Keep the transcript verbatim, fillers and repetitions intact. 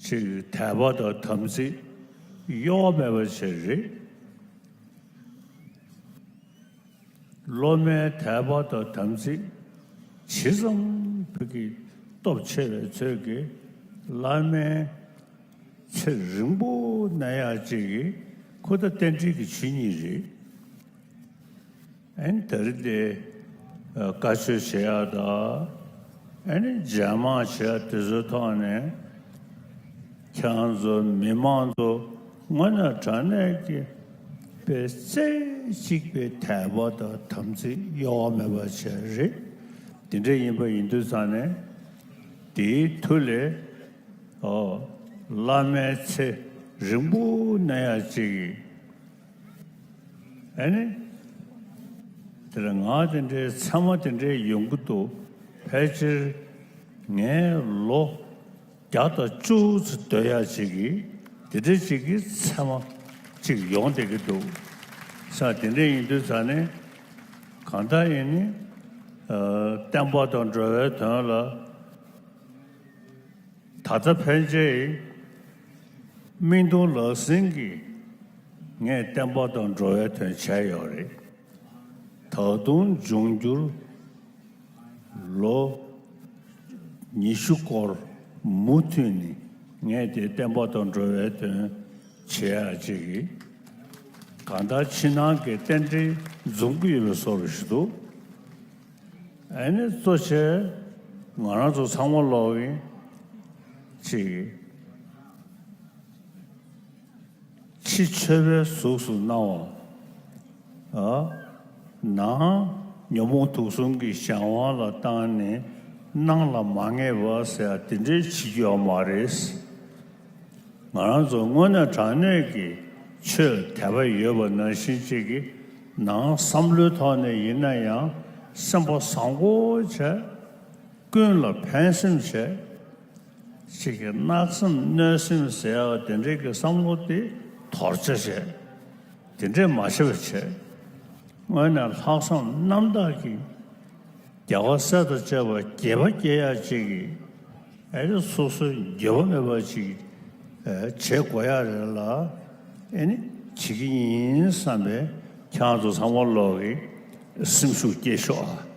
ཅིག་དད་པ་དང་དམ་ཚིག་གཡོ་བ་མེད་པ་ཞིག་རེད། སློབ་མའི་དད་པ་དང་དམ་ཚིག་ཇི་ཙམ་བོད་ཀྱི་སྟོབས་ཆེ་བའི་ཚོད་ཀྱིས་བླ་མའི་ཚེ་རིང་པོ་གནས་ཡག་ཅིག་གི་ཁུ་ད་རྟེན་འབྲེལ་གྱི་ཆོས་ཉིད་རེད། ཨན་དེ་རིང་འདི་བཀའ་ཆོས་བྱེད་ཡག་དང་། ཨ་ནི་མཇལ་མང་བྱེད་ཡག་དེ་ཚོའི་ཐོག་ནས་ཁྱེད་རང་ཚོ་མི་མང་ཚོ་དངོས་གནས་དྲང་གནས་ཀྱི་པའི་རྩེ་གཅིག་པའི་དད་པ་དང་དམ་ཚིག་གཡོ་བ་མེད་པ་བྱས་རེད། དེ་འདྲ་ཡིན་པ་ཡིན་དུས་ཙང་ནས་དེའི་མཐུ་ལས་ཨོ་བླ་མའི་ཚེ་རིང་པོ་གནས་ཡག་ཅིག་གི་ཨ་ནི། དེ་ལ་ང་དེ་འདྲའི་མཚན་མ་དེ་འདྲའི་ཡོང་གི་འདུག་ཕལ་ཆེར་ངའི་ལོ་བརྒྱ་དང་བཅུ་ཙམ་སྡོད་ཡག་ཅིག་གི་དེ་འདྲའི་ཅིག་གི་མཚན་མ་ཅིག་ཡོང་བསྡད་ཀྱི་འདུག་ས་དེ་འདྲ་ཡིན་དུས་ཙང་ནས་གང་ལྟར་ཡིན་ནི་བསྟན་པ་དང་འགྲོ་བའི་དོན་ལ། ད་ལྟ་ཕན་ཆད་སྨིན་གཏོང་ལག་ཟིན་གྱིས་ངས་བསྟན་པ་དང་འགྲོ་བའི་དོན་བྱས་ཡོད་རེད། ད་དུང་འབྱུང་འགྱུར་ལོ་ཉི་ཤུ་སྐོར་མུ་མཐུད་ནས་ངས་དེ་བསྟན་པ་དང་འགྲོ་བའི་དོན་བྱེད་ཡག་ཅིག་གིས་གང་ལྟར་ཕྱི་ནང་གི་རྟེན་འབྲེལ་འཛོམས་ཀྱི་ཡོད་པའི་བཟོ་འདྲ་ཞིག་འདུག་ཨ་ནི་གཙོ་ཆེ་ང་རང་ཚོ་ཚང་མ་ལོག་གིན་ཅིག་ཕྱི་མཆོད་པའི་གཟུགས་སུ་སྣང་བ། ཨ། ནང་ཉོན་མོངས་དུག་གསུམ་གྱི་གཞན་དབང་ལ་བཏང་ནས་ནང་ལ་མ་ངེས་པ་ཟེར་ཡ་དེ་འདྲའི་བྱེད་རྒྱུ་ཡོད་མ་རེད། ང་རང་ཚོ་དངོས་གནས་དྲང་གནས་ཀྱི་ཆོས་དད་པ་ཡོད་པ་ནང་བཞིན་ཅིག་གི་ནང་བསམ་བློའི་ཐོག་ནས་ཡིན་ན་ཡང་སེམས་པ་བཟང་པོ་བྱས། ཀུན་ལ་ཕན་སེམས་བྱས། ཅིག་གི་གནག་སེམས་གནོད་སེམས་ཟེར་ཡག་དེ་འདྲའི་གི་བསམ་བློ་དེ་དོར་བྱ་བྱས། དེ་འདྲས་མ་བྱས་པ་བྱས། དངོས་གནས་ལྷག་བསམ་རྣམ་དག་གིས་རྒྱལ་བ་སྲས་དང་བཅས་པ་དགྱེས་པ་སྐྱེ་ཡག་ཅིག་གི་ཨེ་རེ་སོ་སོའི་འགྱོད་པ་མེད་པ་ཅིག་ཨེ་བྱེད་དགོས་ཡག་རེད་ལ། ཨེ་ནི་བྱེད་ཀྱི་ཡིན་བསམ་པའི་ཁྱེད་རང་ཚོ་ཚང་མ་ལོག་གི་སེམས་ཤུགས་སྐྱེད་ཤོག་ཨ།